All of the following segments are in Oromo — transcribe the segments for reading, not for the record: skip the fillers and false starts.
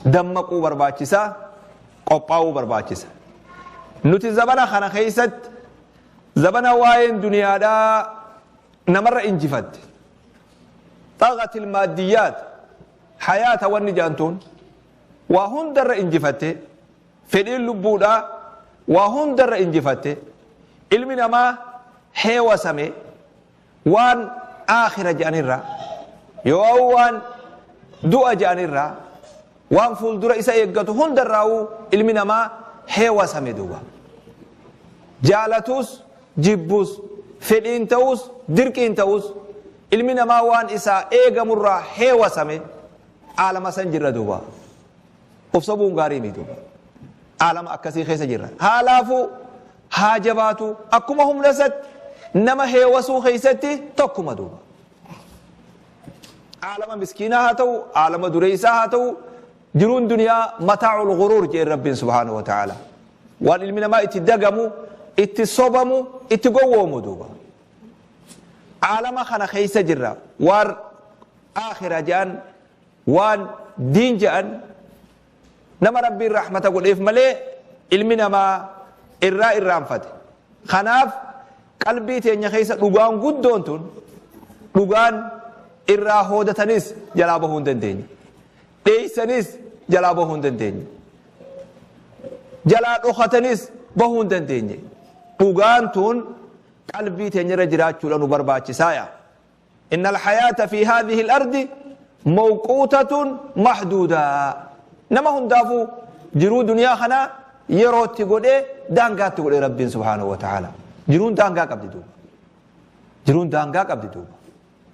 Dammaquu barbaachisa, qophaa'uu barbaachisa. Nuti zabana kana keessatti zabana waa'een duniyaadhaa namarra injifatte. Xagatil maaddiyyaat hayaata wanni jaantuun waa hundarra injifatte, fedhiin lubbuudhaa waa hundarra injifatte, ilmi namaa heewasame waan aakhira jedhanirra, yoo waan du'a jedhanirra, waan fuuldura isa eeggatu hundarraa'uu ilmi namaa heewasame duuba. Jaalatus jibbus, fedhiin ta'us dirqiin ta'us, ilmi namaa waan isaa eegamurraa heewasame aalama san jirra duuba. Of sobuun gaarii miti duuba. Aalama akkasii keessa jirra. Haalaafuu haa jabaatu, akkuma humna isatti nama heewasuu keessatti tokkuma duuba. Aalama miskiinaa haa ta'u, aalama dureessaa haa ta'u, jiruun duniyaa mataa'ul ghuruur jedhe Rabbiin subhaanahu wa ta'ala. Waan ilmi namaa itti dagamu, itti sobamu, itti gowwoomu duuba. Aalama kana keessa jirra. Waan aakhira jedhan, waan diin jedhan, nama Rabbiin rahmata godheef malee ilmi namaa irraa irraanfate. Kanaaf qalbii teenya keessa dhugaan guddoon tun, dhugaan irraa hoodatanis jalaa bahuu hin dandeenye. Dheeysanis jalaa bahuu hin dandeenye. Jalaa dhokatanis bahuu hin dandeenye. Dhugaan tun qalbii teenya irra jiraachuudha nu barbaachisaaya. Inna alhayaata fi haadhihi al-ardi mawquutatun mahduuda. Nama hundaafuu jiruu duniyaa kanaa yerootti godhee daangaatti godhee Rabbiin subhaanahu wa ta'ala. Jiruun daangaa qabdi duuba. Jiruun daangaa qabdi duuba.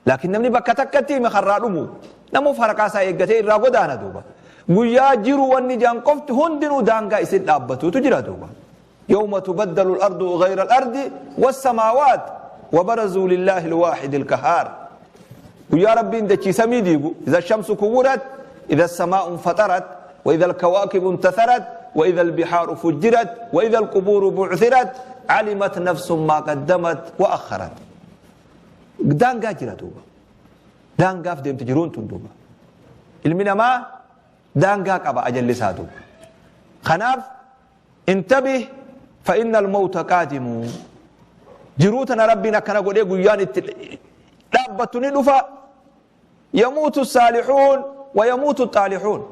Laakiin namni bakka takkatti hime karraa dhumu namuuf haraqaa isaa eeggatee irraa godaana duuba. Guyyaa jiru wanni jaan qofti hundinuu daangaa isin dhaabbatuutu jira duuba. Yawma tubaddalu al-ardu ghayra al-ardi was-samaawaat wa barazuu lillaahi al-waahidi al-qahhaar. Guyyaa Rabbiin dachii samii diigu, idha shamsu kuwwirat, idha samaa'u infatarat, wa idha al-kawaakibu intatharat, wa idha al-bihaaru fujjirat, wa idha al-qubuuru bu'thirat, alimat nafsun maa qaddamat wa akharat. Daangaa jira duuba. Daangaaf deemti jiruun tun duuba. Ilmi namaa daangaa qaba ajalli isaa duuba. Kanaaf Intabih fa innal mawta qaadimu. Jiruu tana Rabbiin akkana godhee guyyaan itti dhaabbattu ni dhufa. Yamuutu saalixuun wa yamuutu xaalixuun.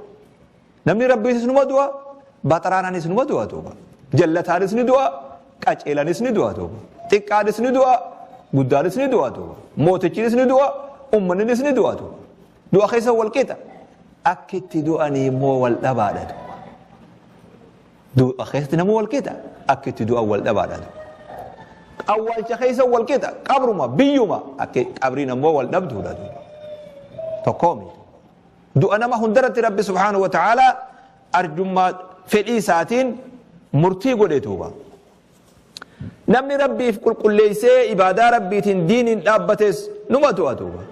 Namni Rabbiitis numa du'a, baxaraanaanis numa du'a duuba. Jallataanis ni du'a, qaceelanis ni du'a duuba. Xiqqaanis ni du'a, guddaanis ni du'a duuba. Mootichinis ni du'a, ummanninis ni du'a duuba. Du'a keessa wal qixa. Akki itti du'anii immoo wal dhabaadha duuba. Du'a keessatti namuu wal qixa, akka itti du'an wal dhabaadha. Awwaalcha keessa wal qixa, qabruma, biyyuma, akka qabriin ammoo wal dhabduudha. Tokkoo miti. Du'a nama hundarratti Rabbi subhaanahu wa ta'aalaa arjummaa fedhii isaatiin murtii godhe duuba. Namni Rabbiif qulqulleessee ibaadaa Rabbiitiin diiniin dhaabbates numa du'a duuba.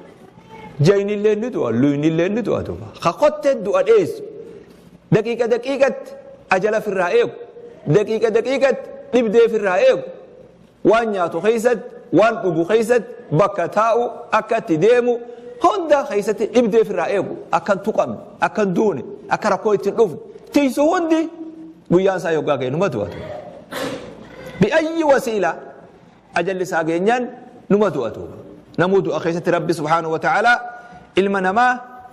Jaynillee ni du'a, luynillee ni du'a duuba. Ka kottee du'a dheessu daqiiqa daqiiqatti ajala firraa eegu, daqiiqa daqiiqatti dhibdee firraa eegu, waan nyaatu keessatti, waan dhugu keessatti, bakka taa'u, akka itti deemu hunda keessatti dhibdee firraa eegu, akka hin tuqamne, akka hin duune, akka rakkoo itti hin dhufne, tiisu hundi guyyaan isaa yoggaa ga'e numa du'a duuba. Bi'ayyi wasiila ajalli isaa geenyaan numa du'a duuba. Namuu du'a keessatti Rabbi subhaanahu wa ta'ala ilma namaa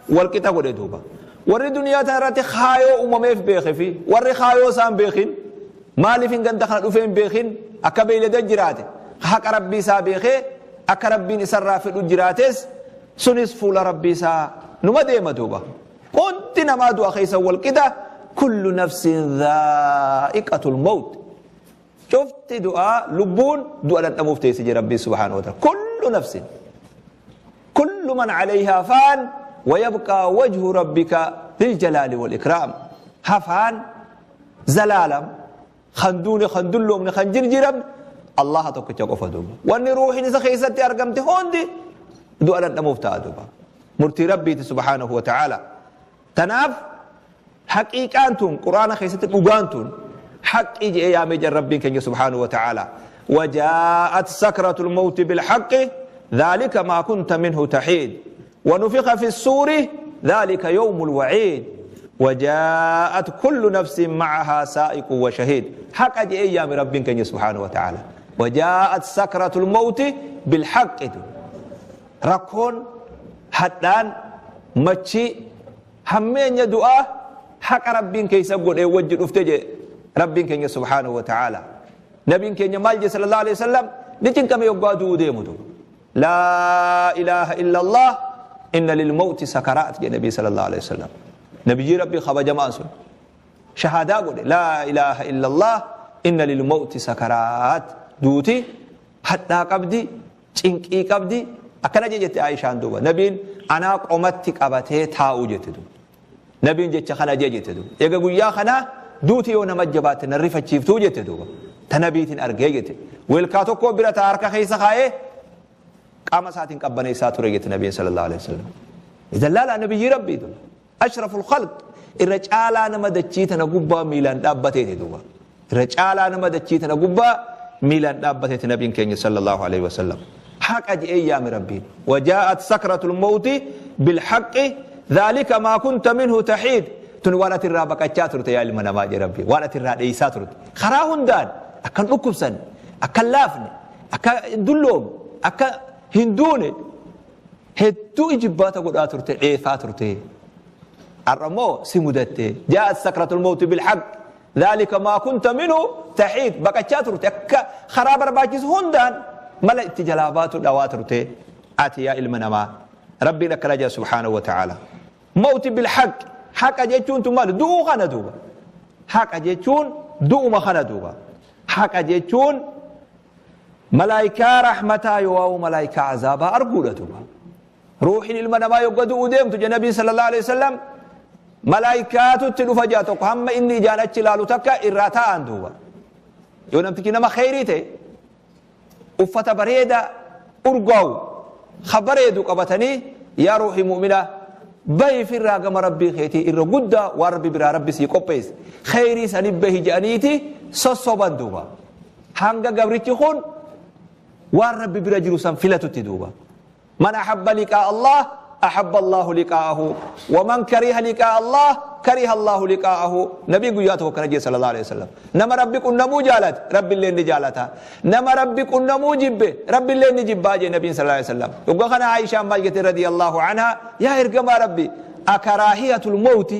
wal qixa godhe duuba. Warri duniyaa tana irratti kaayoo uumameef beeke fi warri kaayoo isaan beekin maaliif hin ganda kana dhufee hin beekin akka beeylada jiraate haqa Rabbii isaa beekee akka Rabbiin isarraa fedhu jiraates sunis fuula Rabbii isaa numa deema duuba. Hundi namaa du'a keessa wal qixa, kullu nafsin dhaa'iqatul mawt. Cufti du'aa lubbuun du'a dhandhamuuf teessi jedhe Rabbiin subhaanahu wa ta'ala. Kullu nafsin. Kullu man alayhaa faan wa yabqaa wajhu rabbika dhil jalaali wal ikraam. Hafaan zalaalam kan duune kan dulloomne kan jirjiramne Allaha tokkicha qofa duuba. Wanni ruuhin isa keessatti argamte hundi du'a dhandhamuuf ta'a duuba. Murtii Rabbiiti subhaanahu wa ta'ala. Tanaaf haqiiqaan tun Qur'aana keessatti dhugaan tun haqqii je'ee yaamee jira Rabbiin keenya subhaanahu wa ta'ala. وجاءت سكرة الموت بالحق ذلك ما كنت منه تحيد ونفخ في السور ذلك يوم الوعيد. وجاءت كل نفس معها سائق وشهيد. حق أيام ربك سبحانه وتعالى. وجاءت سكرة الموت بالحق. ركون حدان مچي همين يدعاء حق ربك يسقط وجه افتجي ربك سبحانه وتعالى. نبيك مالج صلى الله عليه وسلم نجن كم يقعدوا ديمدو لا إله إلا الله إن للموت سكرات يا نبي صلى الله عليه وسلم. نبي ربي خبا جماعة شهادة قول لا إله إلا الله إن للموت سكرات. دوتي حتى قبدي چنكي قبدي أكنا جت عائشة دوبا نبين أنا قمتك أبته تاو جت دو نبين جت خنا جت دو يقول يا خنا دوتي ونمجبات نرفع شيفتو جت دو تنبيتن أرجع جت والكاتو كبيرة أركا خيسة خايه قام ساعتين قبني ساتورة جت النبي صلى الله عليه وسلم. إذا لا لا نبي ربي دو أشرف الخلق الرجال أنا ما دتشيت أنا جبا ميلان دابته دوبا الرجال أنا ما دتشيت أنا جبا ميلان دابته النبي كان صلى الله عليه وسلم. حق أجي أيام ربي. وجاءت سكرة الموت بالحق ذلك ما كنت منه تحيد. تنوالت الرابك أتشاترت يا المناماج ربي والت الرادي ساترت خراهن دان أكن أكبسن أكن لافن أكن دلوم أكن هندوني هدو إجباتا قد آترت إيه فاترت الرمو سمدت. جاءت سكرة الموت بالحق ذلك ما كنت منه تحيد. بقى شاترت أكا خراب رباكيس هندان ملأ اتجلابات دواترت آتي يا المنما ربي لك رجا سبحانه وتعالى. موت بالحق حق أجيتون تمال دو خنا دوبا حق أجيتون دو ما خنا دوبا حق أجيتون ملائكة رحمتا يواو ملائكة عذابا أرجولا دوبا روحي المنما يقدو أديم تجي النبي صلى الله عليه وسلم ملائكات تلفجاتك هم إني جانت لالو تكا إراتا أندوبا يونم تكي نما خيريته أفتا بريدة أرجو خبريدو قبتني يا روحي مؤمنة باي في الراقم ربي خيتي إر قدا وربي برا ربي سيقبيس خيري سنبه جانيتي سصوبان دوبا هنگا قبرتي خون وربي برا جلوسان فلتو تدوبا. من أحب لقاء الله أحب الله لقاءه ومن كره لقاء الله كره الله لقاءه. نبي قياته كنجي صلى الله عليه وسلم نما ربي كنا مجالت ربي اللي نجالتها نما ربي كنا موجب ربي اللي نجيب باجي نبي صلى الله عليه وسلم. وقال عائشة مالكة رضي الله عنها يا إرجما ربي أكراهية الموت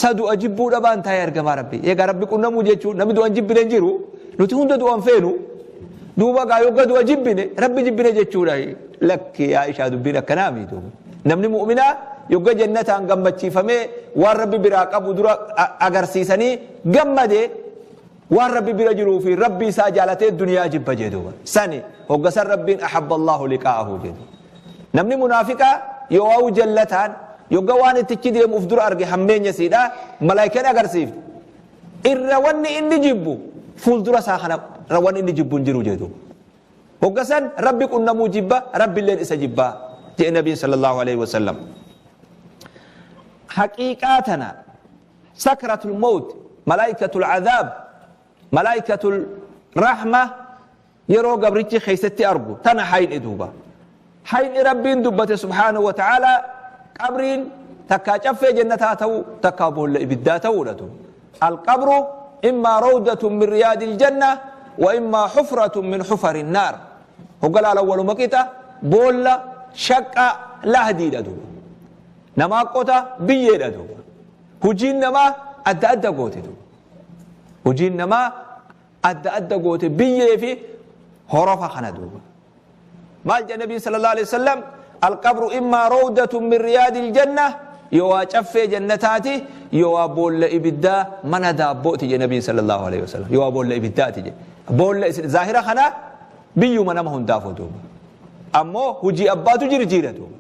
سادو أجيبوا لبان تا يا إرجما ربي يا ربي كنا موجب نبي دو أنجيب بنجيرو نتهون دو أنفينو دوبا قايو قدو أجيبني ربي جيبني جتشوله لك يا عائشة دبينا كلامي دوبا نمني مؤمنة يوجا جنة عن جمتشي فمي والربي براك أبو درا أجرسيسني جمده والربي برجلو في ربي ساجالته الدنيا جب جدوبا سني هو قصر ربي أحب الله لقاءه جدو. نمني منافقة يواو جلتان يوجا وان تكيد يوم أفدر أرجع همين يسيدا ملائكة أجرسيف الرواني إني جبو فول درا ساخنا رواني إني جبون جرو جدو هو قصر ربي كنا موجبة ربي اللي إسجبا جاء النبي صلى الله عليه وسلم. حقيقاتنا سكرة الموت ملائكة العذاب ملائكة الرحمة يرو قبرتي خيستي أرجو تنا حين إدوبا حين ربين دبته سبحانه وتعالى قبرين تكا في جنتها تو تكابول إبداته ولته. القبر إما روضة من رياض الجنة وإما حفرة من حفر النار. وقال على أول مكيتا بولا شقة لهدي دوبا نما قوتا بيه دوبا هجين نما أدى أدى قوتي دوبا هجين نما أدى أدى قوتي بيه في هرفة خنا دوبا. ما النبي صلى الله عليه وسلم القبر إما روضة من رياض الجنة يوا شفي جنتاتي يوا بول إبدا من دابوتي النبي صلى الله عليه وسلم يوا بول إبداتي بول ظاهرة خنا بيو من ما هون دافو دوبا أمو هجي أباتو جرجيرة دوبا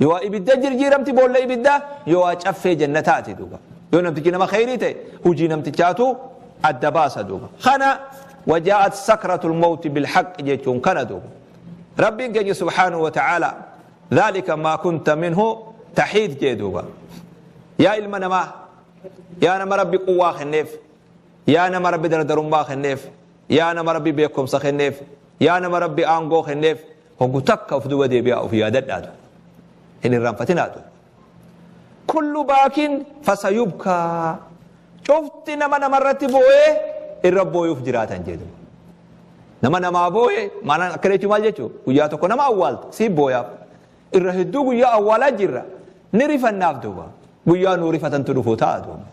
يوا إبدا جرجيرمتي بولا إبدا يوا شفي جنتاتي دوبا يو نمتكي نما خيريتي هجي نمتكاتو الدباسة دوبا خنا وجاءت سكرة الموت بالحق جيتون كان دوبا ربي جي سبحانه وتعالى ذلك ما كنت منه تحيد جيدوبا يا إلمنا ما يا نما ربي قوة خنيف يا نما ربي دردرم خنيف يا نما ربي بيكم سخنيف يا نما ربي أنغو خنيف هو تكا في دوا دي بيا في يادد أدو إن الرنفتنا أدو. Kullu baakin fasayubkaa. Cufti nama namarratti boo'ee irra booyuuf jiraatan jedhu. Nama namaa boo'e maanaan akkana jechuun maal jechuu? Guyyaa tokko nama awwaalta siif booyaaf. Irra hedduu guyyaa awwaalaa jirra. Ni rifannaaf duuba. Guyyaa nuu rifatantu dhufu ta'a duuba.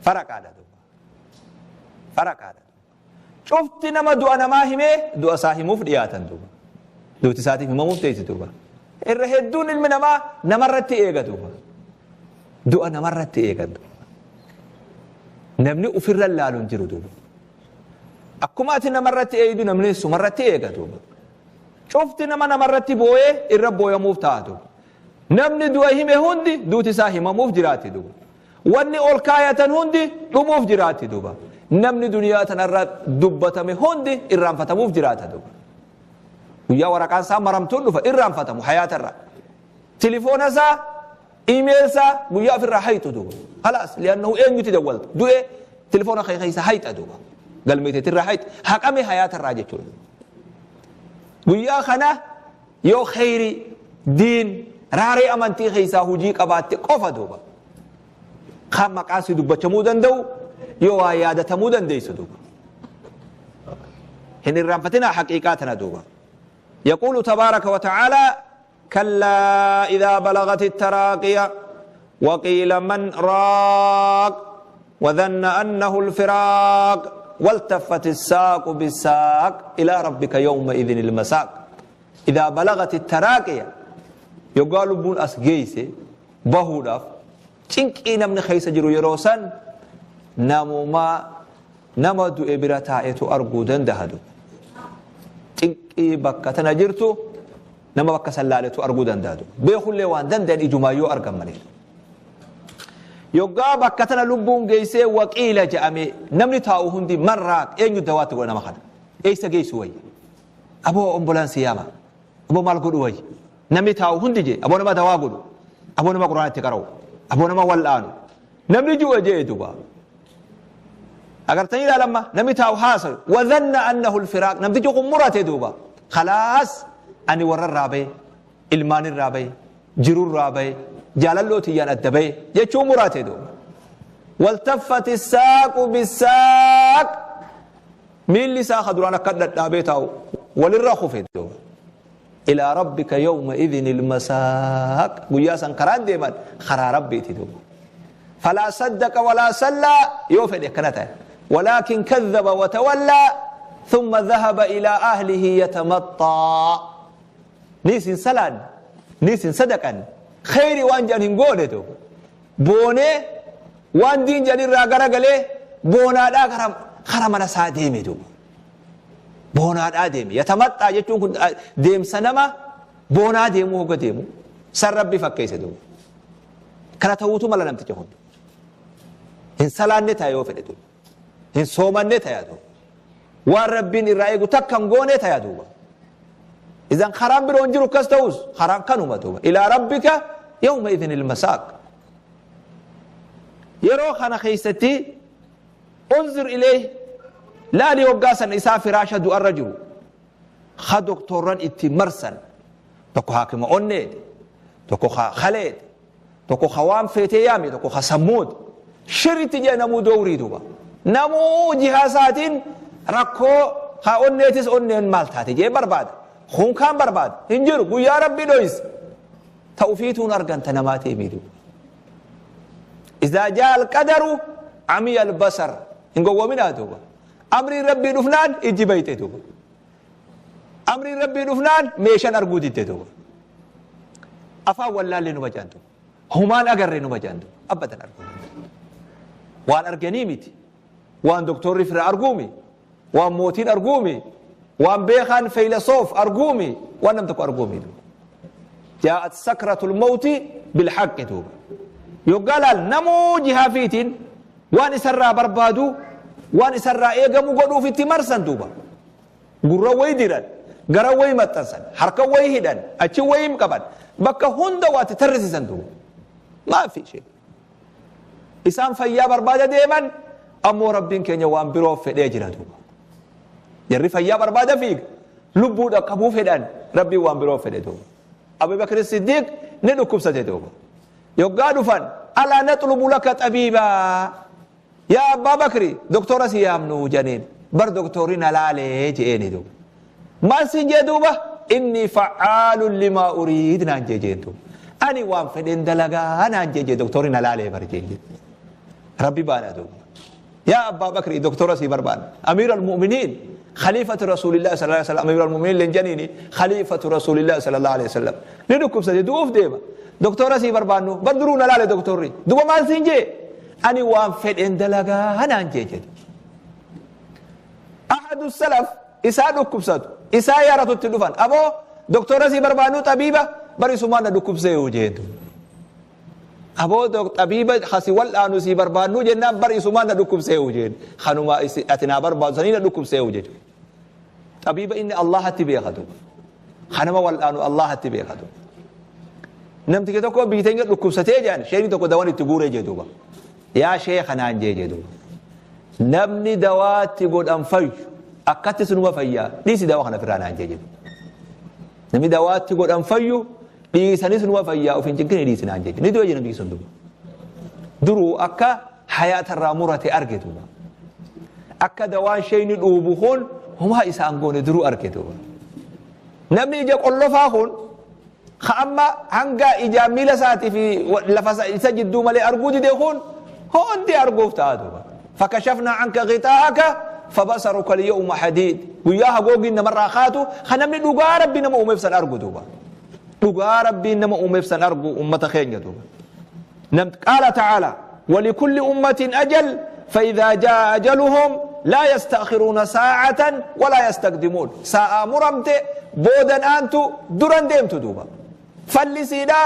Faraqaadha duuba. Faraqaadha. Cufti nama du'a namaa himee du'a isaa himuuf dhiyaatan duuba. Duuti isaatiif himamuuf teessi duuba. Irra hedduun ilmi namaa namarratti eega duuba. Du'a namarratti eegan duuba. Namni ofirra laalu hin jiru duuba. Akkuma ati namarratti eegdu namni sumarratti eega duuba. Cufti nama namarratti boo'ee irra booyamuuf ta'a duuba. Namni du'a hime hundi duuti isaa himamuuf jiraatti duuba. Wanni ol kaayatan hundi dhumuuf jiraatti duuba. Namni duniyaa tanarra dubbatame hundi irraanfatamuuf jiraata duuba. Guyyaa waraqaan isaa maramtuun dhufa irraanfatamu hayaatarra. Tilifoona isaa, iimeeyil isaa guyyaa ofirraa hayxu duuba. Khalaas li'annahu eenyuti dawwalta. Du'e tilifoona kee keessa hayxa duuba. Galmeeteetirraa hayxa. Haqame hayaatarraa jechuudha. Guyyaa kana yoo kheyri, diin, raaree amantii keessaa hujii qabaatte qofa duuba. Kan maqaan si dubbachamuu danda'u yoo waa yaadatamuu dandeessu duuba. Hin irraanfatinaa haqiiqaa tana duuba. Yaquulu tabaaraka wa ta'aalaa kallaa idhaa balagati taraaqiya waqiila man raaq وظن أنه الفراق والتفت الساق بالساق إلى ربك يومئذ المساق. إذا بلغت التراقية يقال بون أسجيس بهوداف cinqii namni keessa jiru yeroo san namuma nama du'e bira taa'etu arguu danda'a duuba. Cinqii bakka tana jirtu nama bakka san laaletu arguu danda'a duuba. Beekullee waan danda'an ijumaa yoo argan malee. Yoggaa bakka tana lubbuun geessee waqiila je'ame namni taa'u hundi marraaq eenyu dawaatti godha nama kana. Eessa geessu wayya? Aboo ambulaansii yaama. Aboo maal godhu wayya? Namni taa'u hundi jee aboo nama dawaa godhu. Aboo nama quraana itti qara'u. Aboo nama wal'aanu. Namni ju'e jee duuba. Agartanii ilaalamma namni taa'u haasayu. Wadhanna annahu alfiraaq namtichi kun murate duuba. Khalaas ani warra irraa bahe, ilmaan irraa bahe, jiru irraa bahe, jaalalloo tiyyaan adda bahe jechuu murate duuba. Waltaffati saaqu bisaaq miilli isaa ka duraan akka dhadhaabee taa'u walirra kufe duuba. Ilaa rabbika yawma idhin ilmasaaq guyyaa san karaan deeman karaa rabbiiti duuba. Falaa saddaqa walaa sallaa yoo fedhe akkana ta'e. Walaakin kadhaba watawallaa thumma dhahaba ilaa ahlihi yatamaxxaa. Niis hin salaan, niis hin sadaqan, kheyri waan jedhan hin goone duuba. Boonee waan diin jedhan irraa garagalee boonaadhaa kara mana isaa deeme duuba. Boonaadhaa deeme. Yatamaxxaa jechuun kun deemsa nama boonaa deemuu hogga deemu san rabbi fakkeesse duuba. Kana ta'uutu mala namticha kun. Hin salaanne ta'a yoo fedhe duuba. Hin soomanne ta'a duuba. Waan rabbiin irraa eegu takka hin goone ta'a duuba. Idan karaan biroo hin jiru akkas ta'us karaan kanuma duuba. Ilaa rabbika yawma idhin ilmasaaq. Yeroo kana keessatti unzir ilayhi laali hoggaa san isaa firaasha du'arra jiru. Ka doktorran itti marsan tokko haakima onneeti, tokko ka kaleeti, tokko ka waan feetee yaame, tokko ka sammuuti. Shirritti jee namuu dowrii duuba. Namuu jihaa isaatiin rakkoo ka onneetis onneen maal taate jee barbaada. Kun kaan barbaada. Hin jiru guyyaa rabbi dhoyse. Ta ufiituun arganta namaa ta'e miidhu. Izaa jaa alqadaru amiya albasar. Hin gowwoominaa duuba. Amriin rabbii dhufnaan ijji bayxe duuba. Amriin rabbii dhufnaan meeshaan arguu didde duuba. Afaan wallaallee numa jaan duuba. Humaan agarree numa jaan duuba. Abbadan arguu. Waan arganii miti. Waan doktorri fira arguumi. Waan mootiin arguumi. Waan beekaan feeyilasoof arguumi. Waan nam tokko arguumi duuba. Jaa'at sakratul mawti bilhaqqi duuba. Yoggaa laal namuu jihaa fiitiin waan isarraa barbaadu waan isarraa eegamu godhuuf itti marsan duuba. Gurra wayi diran, gara wayi maxxansan, harka wayi hidhan, achi wayi qaban, bakka hunda waatti tarrisisan duuba. Maafi ishee. Isaan fayyaa barbaada deeman ammoo rabbiin keenya waan biroo fedhee jira duuba. Jarri fayyaa barbaada fiiga. Lubbuu dhaqqabuu fedhan rabbiin waan biroo fedhe duuba. Abu Bakr Siddiq ni dhukkubsate duuba. Yoggaa dhufan, alaa naxlubu laka xabiibaa, yaa Abbaa Bakri, doktora si yaamnu janiin. Bar doktorri na laalee je'eeni duuba. Maal siin jee duuba? Inni fa'aalun limaa uriid naan jee jeen duuba. Ani waan fedhen dalagaa naan jee jee, doktorri na laalee bar jeen jee. Rabbi baana duuba. Yaa Abbaa Bakri, doktora si barbaanna. Amiir al-mu'miniin, khaliifatu Rasuulillah sallallahu alaihi wasallam, amiir al-mu'miniin leenjaniini, khaliifatu Rasuulillah sallallahu alaihi wasallam. Ni dhukkubsate, du'uuf deema. Doktora si barbaannu, bar duruu na laale doktorri. Duuba maal siin jee? Ani waan fedhen dalagaa naan jee jedhe. Ahadu salaf isaa dhukkubsatu, isaa yaaratutti dhufan. Aboo, doktora si barbaannu, xabiiba, bari sumaan na dhukkubsee yoo jeentu. Aboo, xabiiba hasi wal'aanu si barbaannu jennaan, bar isumaan na dhukkubsee yoo jeen. Kanuma ati naa barbaadu sanii na dhukkubsee yoo jechuudha. Xabiiba inni Allahatti beekatu. Kanama wal'aanu Allahatti beekatu. Namtichi tokko biyya teenya dhukkubsatee jedhan, sheekni tokko dawaan itti guuree jee duuba. Yaa sheeka naan jee jee duuba. Namni dawaatti godhan fayyu akkatti sunuma fayyaa, dhiisi dawaa kana ofirraa naan jee jee. Namni dawaatti godhan fayyu dhiisanii sunuma fayyaa, of hin cinqini, dhiisi naan jee. Ni du'e jee namtichi sun duuba. Duruu akka hayaatarraa murate arge duuba. Akka dawaan sheekni dhuubu kun homaa isaan goone duruu arge duuba. Namni ija qollofaa kun ka amma hanga ijaan miila isaatii fi lafa isa jidduu malee arguu dide kun hundi arguuf ta'a duuba. Fakashafnaa anka ghitaa'aka fabasaruka al-yawma hadiid. Guyyaa hagooggiin namarraa kaatu kan namni dhugaa Rabbi nama uumeef san argu duuba. Dhugaa Rabbiin nama uumeef san argu ummata keenya duuba. قال تعالى: ولكل أمة أجل فإذا جاء أجلهم لا يستأخرون ساعة ولا يستقدمون. ساعة مرمت بودا أنتو دران ديمتو دوبا فلسيدا.